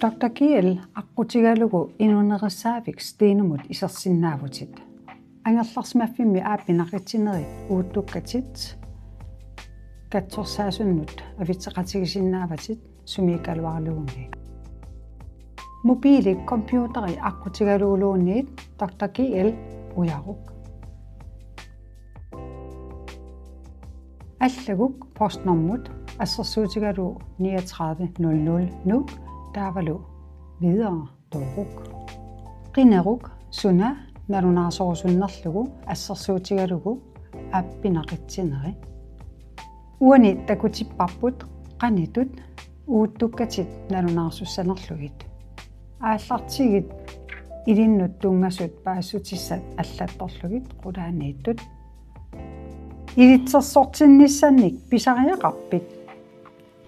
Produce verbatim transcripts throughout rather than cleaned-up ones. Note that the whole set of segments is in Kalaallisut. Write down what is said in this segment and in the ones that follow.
Doktor G L aqqutigalugu inuunerissaavik Stenomut isersinnaavutit. Angerlarsimaffimmi aappi naqitsinerit uuttukkatit katsorsaasunnut avitseqatigisinnaavatit sumiikkaluarluunniit. Mobili computeri aqqutigaluguluunniit Doktor G L ujaruk. Allaguk postnormut assersuutigalugu niogtredive nul nul Nuuk taavalu videre tooruk. Qineruk suna nalunaarsorusunnerlugu assersuutigalugu aappi naqitsineri. Uani takutipparput qanitut uuttukkatit nalunaarsussanerlugit. Aallartigit ilinnut tunngasut paasissutissat allattorlugit qulaaniittut. Ilitsersortinnissannik pisariaqarpit?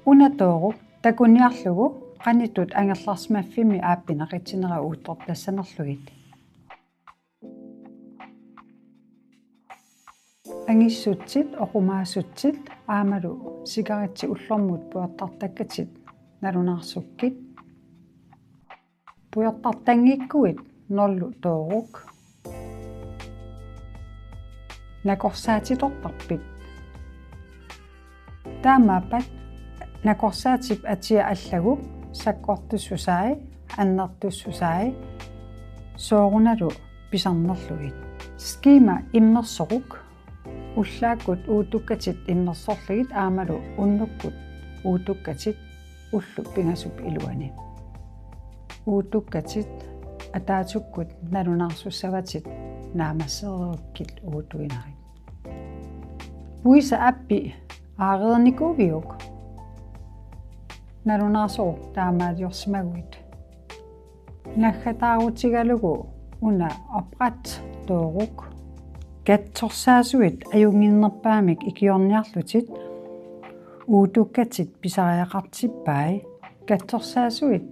Una tooruk takuniarlugu qanitut angerlarsimaffimmi aappi naqitsinera uuttortassanerlugit. Angissutsit, oqumaasutsit aammalu sigaritsit ullormut pujortartakkatit nalunaarsukkit. Pujortartanngikkuit nullu tooruk. Nakorsaatitortarpit? Taamaappat nakorsaatip atia allaguk sakkortussusai, annertussusai, soorunalu pisarnerlugit. Skema immersoruk, ullaakkut uuttukkatit immersorlugit aammalu unnukkut uuttukkatit ullup pingasup iluani. Uuttukkatit ataatukkut nalunaarsussavatit naammassereerukkit uuttuinerit. Puisa aappi aareernikuuviuk? Nalunaarsoruk taamaaliorsimaguit. Naggataarutigalugu una opret tooruk. Katsorsaasuit ajunnginnerpaamik ikiorniarlutit uuttukkatit pisariaqartippai. Katsorsaasuit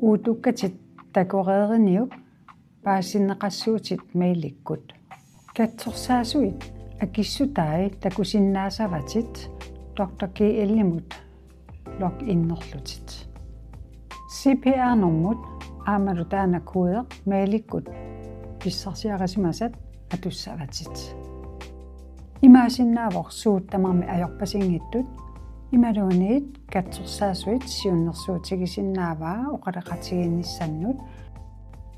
uuttukkatit takoreeriniuk paasinneqassuutit mailikkut. Katsorsaasuit akissutai takusinnaasavatit Doktor G L-imut loginnerlutit. C P R-normut aammalu taanna kodeq mailikkut pissarsiarisimasat atussavatit. Imaassinnaavoq suut tamarmik ajorpasinngitsut imaluunniit katsorsaasuit siunnersuutigisinnaavaa oqaloqatigiinnissannut.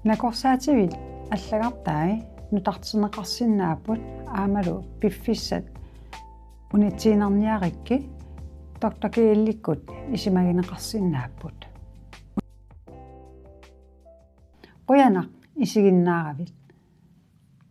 Nakorsaativit allagartai nutarterneqarsinnaapput aammalu piffissat unitsiinnarniarikki Doktor G L-ikkut isumagineqarsinnaapput. Qujanaq isiginnaaravit.